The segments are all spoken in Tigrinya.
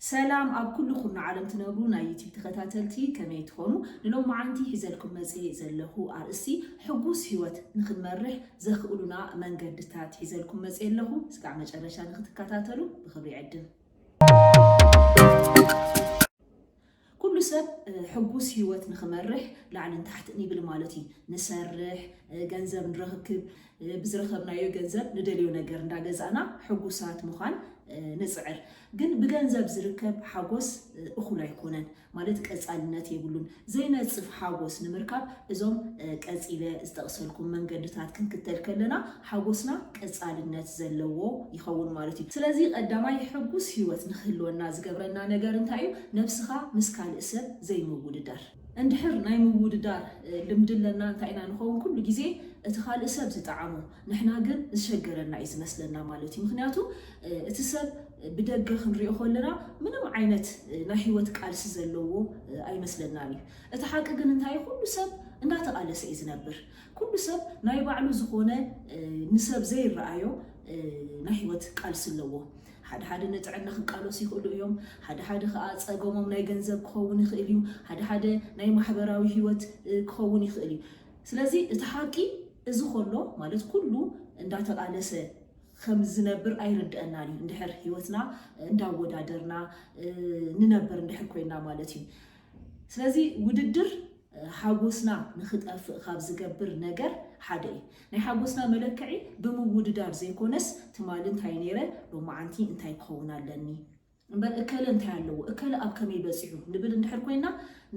ሰላም ኣብ ኩሉ ኩርናዕ ዓለም ትነብሩ ናይ ዩቲብ ተኸታተልቲ፣ ከመይ ትኾኑ? ንሎማዓንቲ ሒዘልኩም መጽየ ዘለኹ ኣርእስቲ፣ ሕጉስ ህይወት ንኽንመርሕ ዘኽእሉና መንገድታት ሒዘልኩም መጽየ ኣለኹ። እስካዕ መጨረሻ ንኽትከታተሉ ብኽብሪ ይዕድም። ኩሉ ሰብ ሕጉስ ህይወት ንኽመርሕ ላዕልን ታሕትን ይብል ማለት እዩ። ንሰርሕ፣ ገንዘብ ንረክብ፣ ብዝረኸብናዮ ገንዘብ ንደልዮ ነገር እንዳገዛእና ሕጉሳት ምዃን ንጽዕር። ግን ብገንዘብ ዝርከብ ሓጎስ እኹል ኣይኮነን፣ ማለት ቀጻልነት የብሉን። ዘይነጽፍ ሓጎስ ንምርካብ እዞም ቀጺለ ዝጠቕሰልኩም መንገድታት ክንክተል ከለና ሓጎስና ቀጻልነት ዘለዎ ይኸውን ማለት እዩ። ስለዚ ቀዳማይ ሕጉስ ህይወት ንክህልወና ዝገብረና ነገር እንታይ እዩ? ነብስኻ ምስ ካልእ ሰብ ዘይምውድዳር። እንድሕር ናይ ምውድዳር ልምዲ ኣለና እንታይ ኢና ንኸውን? ኩሉ ግዜ እቲ ካልእ ሰብ ዝጠዓሞ ንሕና ግን ዝሸገረና እዩ ዝመስለና ማለት እዩ። ምክንያቱ እቲ ሰብ ብደገ ክንሪኦ ከለና ምንም ዓይነት ናይ ህይወት ቃልሲ ዘለዎ ኣይመስለናን እዩ። እቲ ሓቂ ግን እንታይ? ኩሉ ሰብ እንዳተቓለሰ እዩ ዝነብር። ኩሉ ሰብ ናይ ባዕሉ ዝኾነ ንሰብ ዘይረኣዮ ናይ ህይወት ቃልሲ ኣለዎ። ሓደ ሓደ ንጥዕና ክቃለሱ ይኽእሉ እዮም። ሓደ ሓደ ከዓ ጸገሞም ናይ ገንዘብ ክኸውን ይኽእል እዩ። ሓደ ሓደ ናይ ማሕበራዊ ህይወት ክኸውን ይኽእል እዩ። ስለዚ እቲ ሓቂ እዚ ከሎ ማለት ኩሉ እንዳተቓለሰ ከም ዝነብር ኣይርድአናን እዩ። እንድሕር ህይወትና እንዳወዳደርና ንነብር እንድሕር ኮይና ማለት እዩ። ስለዚ ውድድር ሓጎስና ንኽጠፍእ ካብ ዝገብር ነገር ሓደ እዩ። ናይ ሓጎስና መለክዒ ብምውድዳር ዘይኮነስ ትማሊ እንታይ ነይረ፣ ሎማዓንቲ እንታይ ክኸውን ኣለኒ፣ እምበር እከለ እንታይ ኣለዎ፣ እከለ ኣብ ከመይ በፂሑ ንብል እንድሕር ኮይና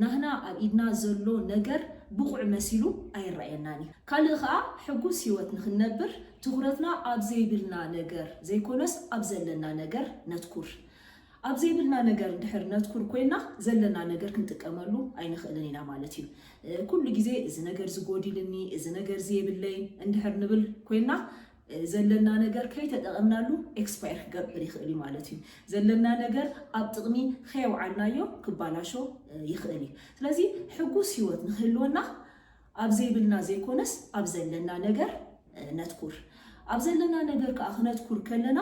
ናህና ኣብ ኢድና ዘሎ ነገር ብቑዕ መሲሉ ኣይረኣየናን እዩ። ካልእ ከዓ ሕጉስ ህይወት ንኽንነብር ትኹረትና ኣብ ዘይብልና ነገር ዘይኮነስ ኣብ ዘለና ነገር ነትኩር። ኣብ ዘይብልና ነገር እንድሕር ነትኩር ኮይና ዘለና ነገር ክንጥቀመሉ ኣይንኽእልን ኢና ማለት እዩ። ኩሉ ግዜ እዚ ነገር ዝጎዲልኒ፣ እዚ ነገር ዝየብለይ እንድሕር ንብል ኮይና ዘለና ነገር ከይተጠቐምናሉ ኤክስፓየር ክገብር ይኽእል እዩ ማለት እዩ። ዘለና ነገር ኣብ ጥቕሚ ከየውዓልናዮ ክባላሾ ይኽእል እዩ። ስለዚ ሕጉስ ህይወት ንክህልወና ኣብ ዘይብልና ዘይኮነስ ኣብ ዘለና ነገር ነትኩር። ኣብ ዘለና ነገር ከዓ ክነትኩር ከለና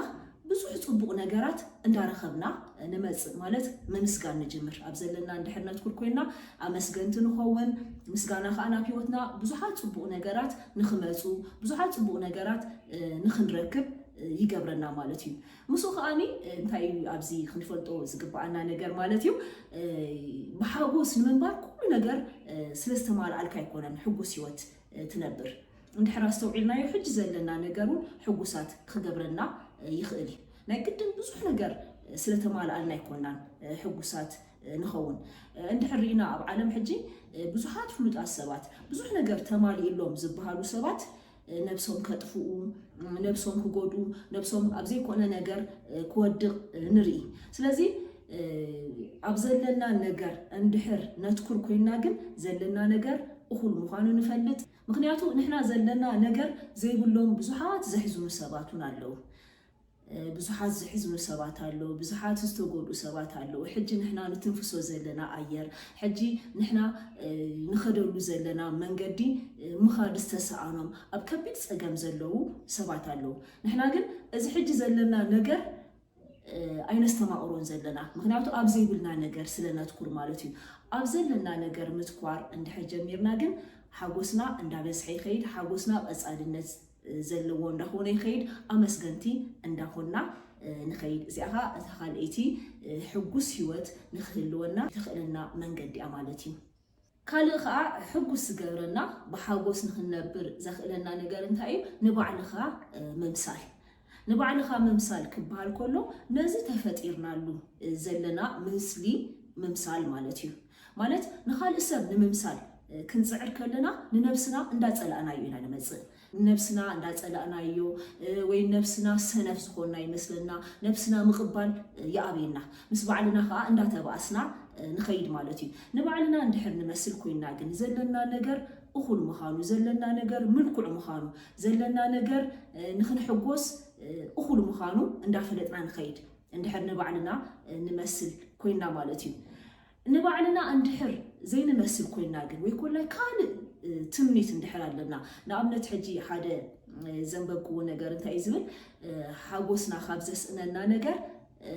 ብዙሕ ፅቡቕ ነገራት እንዳረኸብና ንመፅእ ማለት ምምስጋን ንጅምር። ኣብ ዘለና እንድሕር ነትኩር ኮይና ኣመስገንቲ ንኸውን። ምስጋና ከዓ ናብ ህይወትና ብዙሓት ፅቡቕ ነገራት ንክመፁ፣ ብዙሓት ፅቡቕ ነገራት ንክንረክብ ይገብረና ማለት እዩ። ምስኡ ከዓኒ እንታይ እዩ ኣብዚ ክንፈልጦ ዝግብኣና ነገር ማለት እዩ? ብሓጎስ ንምንባር ኩሉ ነገር ስለዝተማልኣልካ ኣይኮነን ሕጉስ ህይወት ትነብር። እንድሕር ኣስተውዒልናዮ ሕጂ ዘለና ነገር እውን ሕጉሳት ክገብረና ይኽእል እዩ። ናይ ግድን ብዙሕ ነገር ስለተማልኣልና ኣይኮናን ሕጉሳት ንኸውን። እንድሕር ርኢና ኣብ ዓለም ሕጂ ብዙሓት ፍሉጣት ሰባት ብዙሕ ነገር ተማሊእሎም ዝበሃሉ ሰባት ነብሶም ከጥፍኡ፣ ነብሶም ክጎድኡ፣ ነብሶም ኣብ ዘይኮነ ነገር ክወድቕ ንርኢ። ስለዚ ኣብ ዘለና ነገር እንድሕር ነትኩር ኮይና ግን ዘለና ነገር እኹል ምዃኑ ንፈልጥ። ምክንያቱ ንሕና ዘለና ነገር ዘይብሎም ብዙሓት ዘሕዝኑ ሰባት እውን ኣለዉ። ብዙሓት ዘሕዝኑ ሰባት ኣለዉ፣ ብዙሓት ዝተጎድኡ ሰባት ኣለዉ። ሕጂ ንሕና ንትንፍሶ ዘለና ኣየር፣ ሕጂ ንሕና ንኸደሉ ዘለና መንገዲ ምኻድ ዝተሰኣኖም ኣብ ከቢድ ጸገም ዘለዉ ሰባት ኣለዉ። ንሕና ግን እዚ ሕጂ ዘለና ነገር ኣይነስተማቕሮን ዘለና፣ ምክንያቱ ኣብ ዘይብልና ነገር ስለ ነትኩር ማለት እዩ። ኣብ ዘለና ነገር ምትኳር እንድሕር ጀሚርና ግን ሓጎስና እንዳበዝሐ ይኸይድ፣ ሓጎስና ቀጻልነት ዘለዎ እንዳኾነ ይኸይድ፣ ኣመስገንቲ እንዳኾንና ንኸይድ። እዚኣ ኸዓ እታ ካልኣይቲ ሕጉስ ህይወት ንክህልወና ተኽእለና መንገዲ እያ ማለት እዩ። ካልእ ኸዓ ሕጉስ ዝገብረና ብሓጎስ ንክንነብር ዘኽእለና ነገር እንታይ እዩ? ንባዕልኻ ምምሳል። ንባዕልኻ ምምሳል ክበሃል ከሎ ነዚ ተፈጢርናሉ ዘለና ምስሊ ምምሳል ማለት እዩ። ማለት ንኻልእ ሰብ ንምምሳል ክንጽዕር ከለና ንነብስና እንዳጸላእናዮ ኢና ንመጽእ። ነብስና እንዳጸላእናዮ ወይ ነብስና ሰነፍ ዝኾንና ይመስለና፣ ነብስና ምቕባል ይኣብየና። ምስ ባዕልና ኸዓ እንዳተባእስና ንኸይድ ማለት እዩ። ንባዕልና እንድሕር ንመስል ኮይንና ግን ዘለና ነገር እኹል ምዃኑ፣ ዘለና ነገር ምልኩዕ ምዃኑ፣ ዘለና ነገር ንኽንሕጎስ እኹል ምዃኑ እንዳፈለጥና ንኸይድ። እንድሕር ንባዕልና ንመስል ኮይንና ማለት እዩ። ንባዕልና እንድሕር ዘይንመስል ኮይንና ግን ወይ ኮላይ ካልእ ትምኒት እንድሕር ኣለና፣ ንኣብነት ሕጂ ሓደ ዘንበብክዎ ነገር እንታይ እዩ ዝብል፣ ሓጎስና ካብ ዘስእነና ነገር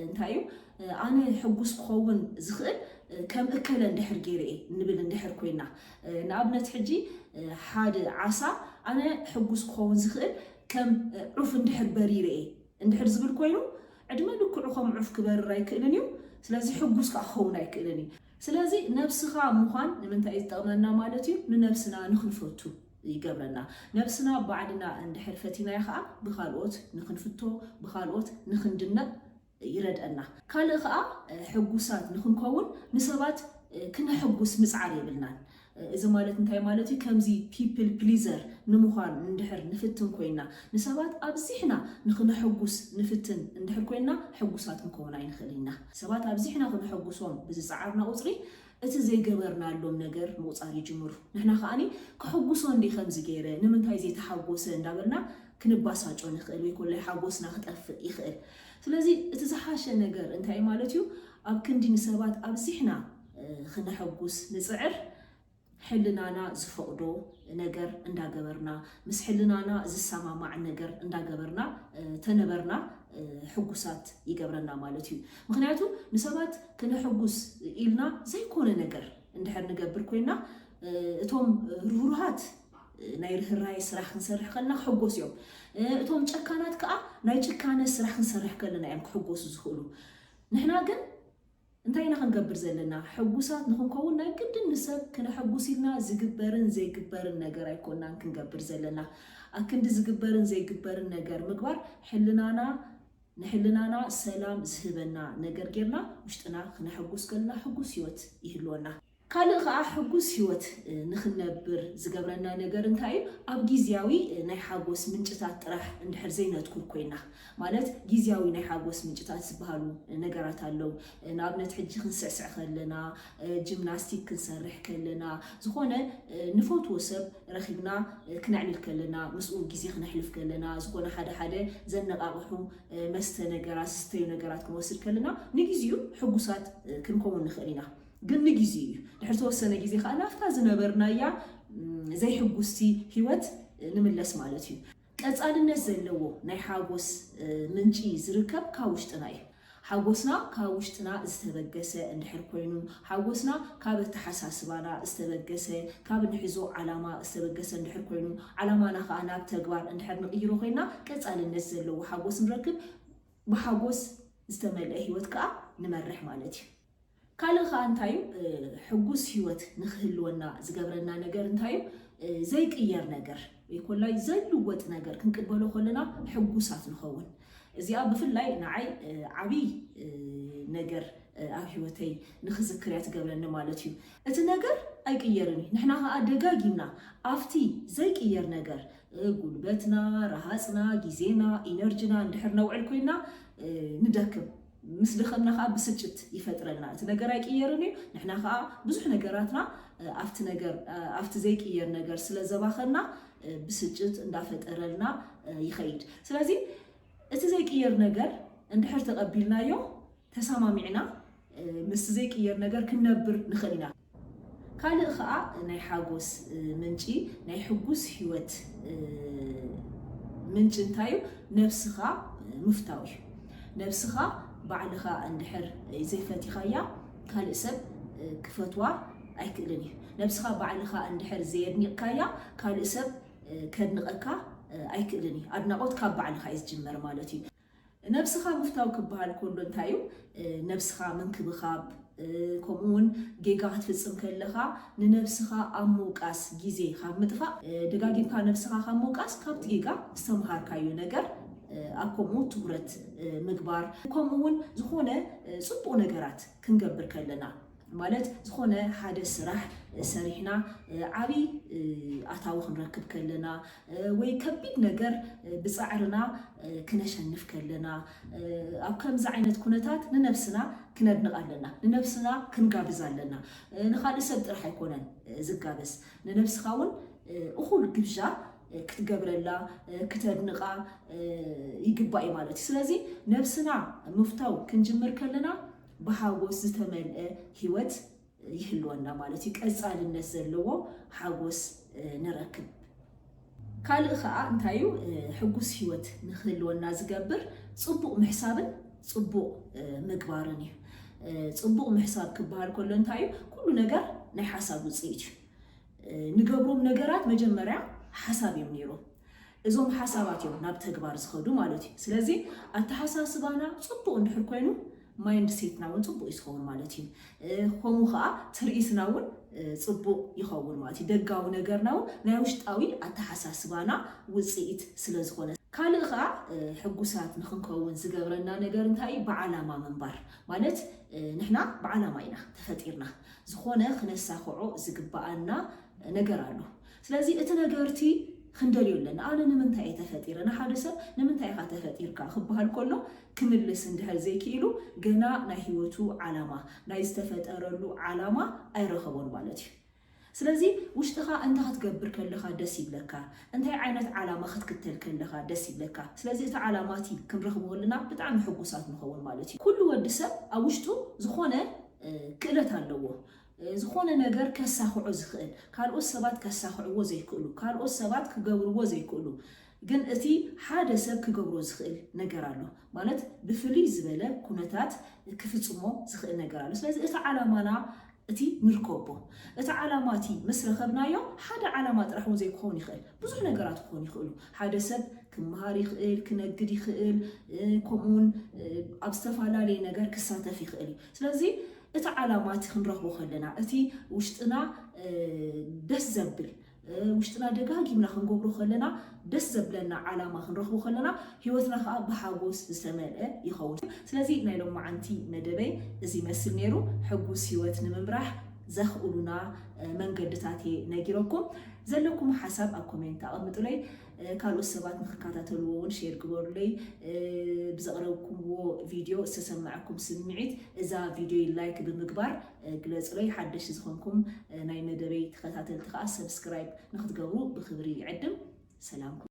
እንታይ እዩ? ኣነ ሕጉስ ክኸውን ዝኽእል ከም እከለ እንድሕር ገይረ እየ ንብል እንድሕር ኮይና፣ ንኣብነት ሕጂ ሓደ ዓሳ ኣነ ሕጉስ ክኸውን ዝኽእል ከም ዑፍ እንድሕር በሪረ እየ እንድሕር ዝብል ኮይኑ፣ ዕድመ ልክዑ ከም ዑፍ ክበርር ኣይክእልን እዩ። ስለዚ ሕጉስ ከዓ ክኸውን ኣይክእልን እዩ። ስለዚ ነብስኻ ምዃን ንምንታይ እዩ ዝጠቕመና ማለት እዩ? ንነብስና ንክንፈቱ ይገብረና። ነብስና ባዕልና እንድሕር ፈቲናያ ከዓ ብካልኦት ንክንፍቶ፣ ብካልኦት ንክንድነቕ ይረድአና። ካልእ ከዓ ሕጉሳት ንክንከውን ንሰባት ክነሕጉስ ምፅዓር የብልናን። እዚ ማለት እንታይ ማለት እዩ? ከምዚ ፒፕል ፕሊዘር ንምዃን እንድሕር ንፍትን ኮይና፣ ንሰባት ኣብዚሕና ንክነሕጉስ ንፍትን እንድሕር ኮይና፣ ሕጉሳት ክንከውን ኣይንኽእል ኢና። ሰባት ኣብዚሕና ክነሐጉሶም ብዝፀዓርና ቁፅሪ፣ እቲ ዘይገበርናሎም ነገር ምቑፃር ይጅምሩ። ንሕና ከዓኒ ከሐጉሶ እንዲ ከምዚ ገይረ፣ ንምንታይ ዘይተሓጎሰ እንዳበልና ክንባሳጮ ንኽእል ወይ ኮላይ ሓጎስና ክጠፍእ ይኽእል። ስለዚ እቲ ዝሓሸ ነገር እንታይ ማለት እዩ? ኣብ ክንዲ ንሰባት ኣብዚሕና ክነሐጉስ ንፅዕር፣ ሕልናና ዝፈቕዶ ነገር እንዳገበርና፣ ምስ ሕልናና ዝሰማማዕ ነገር እንዳገበርና ተነበርና ሕጉሳት ይገብረና ማለት እዩ። ምክንያቱ ንሰባት ክነሕጉስ ኢልና ዘይኮነ ነገር እንድሕር ንገብር ኮይና፣ እቶም ርህሩሃት ናይ ርህራሄ ስራሕ ክንሰርሕ ከለና ክሕጎስ እዮም። እቶም ጨካናት ከዓ ናይ ጭካነ ስራሕ ክንሰርሕ ከለና እዮም ክሕጎሱ ዝኽእሉ። ንሕና ግን እንታይ ኢና ክንገብር ዘለና? ሕጉሳት ንኽንከውን ናይ ግድን ንሰብ ክነሐጉስ ኢልና ዝግበርን ዘይግበርን ነገር ኣይኮናን ክንገብር ዘለና። ኣክንዲ ዝግበርን ዘይግበርን ነገር ምግባር ሕልናና ንሕልናና ሰላም ዝህበና ነገር ጌርና ውሽጥና ክነሐጉስ ከለና ሕጉስ ህይወት ይህልወና። ካልእ ከዓ ሕጉስ ህይወት ንክንነብር ዝገብረና ነገር እንታይ እዩ? ኣብ ግዝያዊ ናይ ሓጎስ ምንጭታት ጥራሕ እንድሕር ዘይነትኩር ኮይና፣ ማለት ግዝያዊ ናይ ሓጎስ ምንጭታት ዝበሃሉ ነገራት ኣለዉ። ንኣብነት ሕጂ ክንስዕስዕ ከለና፣ ጂምናስቲክ ክንሰርሕ ከለና፣ ዝኾነ ንፈትዎ ሰብ ረኺብና ክነዕልል ከለና፣ ምስኡ ግዜ ክነሕልፍ ከለና፣ ዝኾነ ሓደ ሓደ ዘነቓቕሑ መስተ ነገራት፣ ዝስተዩ ነገራት ክንወስድ ከለና ንግዜኡ ሕጉሳት ክንከውን ንኽእል ኢና። ግን ንግዜ እዩ። ድሕሪ ተወሰነ ግዜ ከዓ ናብታ ዝነበርናያ ዘይሕጉስቲ ህይወት ንምለስ ማለት እዩ። ቀፃልነት ዘለዎ ናይ ሓጎስ ምንጪ ዝርከብ ካብ ውሽጥና እዩ። ሓጎስና ካብ ውሽጥና ዝተበገሰ እንድሕር ኮይኑ፣ ሓጎስና ካብ ኣተሓሳስባና ዝተበገሰ፣ ካብ ንሕዞ ዓላማ ዝተበገሰ እንድሕር ኮይኑ፣ ዓላማና ከዓ ናብ ተግባር እንድሕር ንቕይሮ ኮይና፣ ቀፃልነት ዘለዎ ሓጎስ ንረክብ። ብሓጎስ ዝተመልአ ህይወት ከዓ ንመርሕ ማለት እዩ። ካልእ ከዓ እንታይ እዩ? ሕጉስ ህይወት ንክህልወና ዝገብረና ነገር እንታይ እዩ? ዘይቅየር ነገር ወይ ኮላይ ዘይልወጥ ነገር ክንቅበሎ ከለና ሕጉሳት ንኸውን። እዚኣ ብፍላይ ንዓይ ዓብይ ነገር ኣብ ህይወተይ ንክዝክር እያ ትገብረኒ ማለት እዩ። እቲ ነገር ኣይቅየርን እዩ። ንሕና ከዓ ደጋጊምና ኣብቲ ዘይቅየር ነገር ጉልበትና፣ ረሃፅና፣ ግዜና፣ ኢነርጂና እንድሕር ነውዕል ኮይና ንደክም። ምስ ደኸምና ከዓ ብስጭት ይፈጥረልና። እቲ ነገር ኣይቅየርን እዩ። ንሕና ከዓ ብዙሕ ነገራትና ኣብቲ ነገር ኣብቲ ዘይቅየር ነገር ስለ ዘባኸና ብስጭት እንዳፈጠረልና ይኸይድ። ስለዚ እቲ ዘይቅየር ነገር እንድሕር ተቐቢልናዮ፣ ተሰማሚዕና ምስ ዘይቅየር ነገር ክንነብር ንኽእል ኢና። ካልእ ኸዓ ናይ ሓጎስ ምንጪ፣ ናይ ሕጉስ ህይወት ምንጪ እንታይ እዩ? ነብስኻ ምፍታው እዩ። ነብስኻ ባዕልኻ እንድሕር ዘይፈቲኻያ ካልእ ሰብ ክፈትዋ ኣይክእልን እዩ። ነብስኻ ባዕልኻ እንድሕር ዘየድኒቕካያ ካልእ ሰብ ከድንቐካ ኣይክእልን እዩ። ኣድናቖት ካብ ባዕልኻ እዩ ዝጅመር ማለት እዩ። ነብስኻ ምፍታው ክበሃል ከሎ እንታይ እዩ? ነብስኻ ምንክብኻብ፣ ከምኡ እውን ጌጋ ክትፍጽም ከለኻ ንነብስኻ ኣብ ምውቃስ ግዜ ካብ ምጥፋእ፣ ደጋጊምካ ነብስኻ ካብ ምውቃስ ካብቲ ጌጋ ዝተምሃርካዮ ነገር ኣብ ከምኡ ትኹረት ምግባር፣ ከምኡ እውን ዝኾነ ጽቡቕ ነገራት ክንገብር ከለና ማለት ዝኾነ ሓደ ስራሕ ሰሪሕና ዓብይ ኣታዊ ክንረክብ ከለና ወይ ከቢድ ነገር ብፃዕርና ክነሸንፍ ከለና ኣብ ከምዚ ዓይነት ኩነታት ንነብስና ክነድንቕ ኣለና፣ ንነብስና ክንጋብዝ ኣለና። ንካልእ ሰብ ጥራሕ ኣይኮነን ዝጋበዝ፣ ንነብስኻ እውን እኹል ግብዣ ክትገብረላ ክተድንቓ ይግባእ እዩ ማለት እዩ። ስለዚ ነብስና ምፍታው ክንጅምር ከለና ብሓጎስ ዝተመልአ ህይወት ይህልወና ማለት እዩ። ቀፃልነት ዘለዎ ሓጎስ ንረክብ። ካልእ ከዓ እንታይ እዩ? ሕጉስ ህይወት ንክህልወና ዝገብር ፅቡቕ ምሕሳብን ጽቡቕ ምግባርን እዩ። ጽቡቕ ምሕሳብ ክበሃል ከሎ እንታይ እዩ? ኩሉ ነገር ናይ ሓሳብ ውፅኢት እዩ። ንገብሮም ነገራት መጀመርያ ሓሳብ እዮም ነይሮም። እዞም ሓሳባት እዮም ናብ ተግባር ዝኸዱ ማለት እዩ። ስለዚ ኣተሓሳስባና ጽቡቕ እንድሕር ኮይኑ ማይንድ ሴትና እውን ጽቡቕ እዩ ዝኸውን ማለት እዩ። ከምኡ ከዓ ትርኢትና እውን ጽቡቕ ይኸውን ማለት እዩ። ደጋዊ ነገርና እውን ናይ ውሽጣዊ ኣተሓሳስባና ውፅኢት ስለ ዝኾነ። ካልእ ከዓ ሕጉሳት ንክንከውን ዝገብረና ነገር እንታይ እዩ? ብዓላማ ምንባር ማለት ንሕና ብዓላማ ኢና ተፈጢርና። ዝኾነ ክነሳኽዖ ዝግበኣና ነገር ኣሎ። ስለዚ እቲ ነገር እቲ ክንደልዮ ኣለና። ኣነ ንምንታይ እየ ተፈጢረ? ንሓደ ሰብ ንምንታይ ኢኻ ተፈጢርካ ክበሃል ከሎ ክምልስ እንድሕር ዘይክኢሉ ገና ናይ ህይወቱ ዓላማ፣ ናይ ዝተፈጠረሉ ዓላማ ኣይረኸቦን ማለት እዩ። ስለዚ ውሽጥኻ እንታይ ክትገብር ከለኻ ደስ ይብለካ? እንታይ ዓይነት ዓላማ ክትክተል ከለኻ ደስ ይብለካ? ስለዚ እቲ ዓላማ እቲ ክንረኽቦ ከለና ብጣዕሚ ሕጉሳት ንኸውን ማለት እዩ። ኩሉ ወዲ ሰብ ኣብ ውሽጡ ዝኾነ ክእለት ኣለዎ። ዝኾነ ነገር ከሳኽዖ ዝኽእል፣ ካልኦት ሰባት ከሳኽዕዎ ዘይክእሉ፣ ካልኦት ሰባት ክገብርዎ ዘይክእሉ፣ ግን እቲ ሓደ ሰብ ክገብሮ ዝኽእል ነገር ኣሎ። ማለት ብፍልይ ዝበለ ኩነታት ክፍጽሞ ዝኽእል ነገር ኣሎ። ስለዚ እቲ ዓላማና እቲ ንርከቦ። እቲ ዓላማ እቲ ምስ ረኸብናዮ ሓደ ዓላማ ጥራሕ እውን ዘይክኸውን ይኽእል። ብዙሕ ነገራት ክኾኑ ይኽእሉ። ሓደ ሰብ ክመሃር ይኽእል፣ ክነግድ ይኽእል፣ ከምኡውን ኣብ ዝተፈላለየ ነገር ክሳተፍ ይኽእል እዩ። ስለዚ እቲ ዓላማ እቲ ክንረኽቦ ከለና እቲ ውሽጥና ደስ ዘብል ውሽጥና ደጋጊምና ክንገብሮ ከለና ደስ ዘብለና ዓላማ ክንረኽቦ ከለና ህይወትና ከዓ ብሓጎስ ዝተመልአ ይኸውን። ስለዚ ናይ ሎማዓንቲ መደበይ እዚ ይመስል ነይሩ። ሕጉስ ህይወት ንምምራሕ ዘኽእሉና መንገድታት እየ ነጊረኩም። ዘለኩም ሓሳብ ኣብ ኮሜንት ኣቐምጡለይ። ካልኦት ሰባት ንክከታተልዎ እውን ሼር ግበሩለይ። ብዘቕረብኩምዎ ቪድዮ ዝተሰማዐኩም ስምዒት እዛ ቪድዮ ላይክ ብምግባር ግለጹለይ። ሓደሽቲ ዝኾንኩም ናይ መደበይ ተኸታተልቲ ከዓ ሰብስክራይብ ንክትገብሩ ብክብሪ ይዕድም። ሰላምኩም።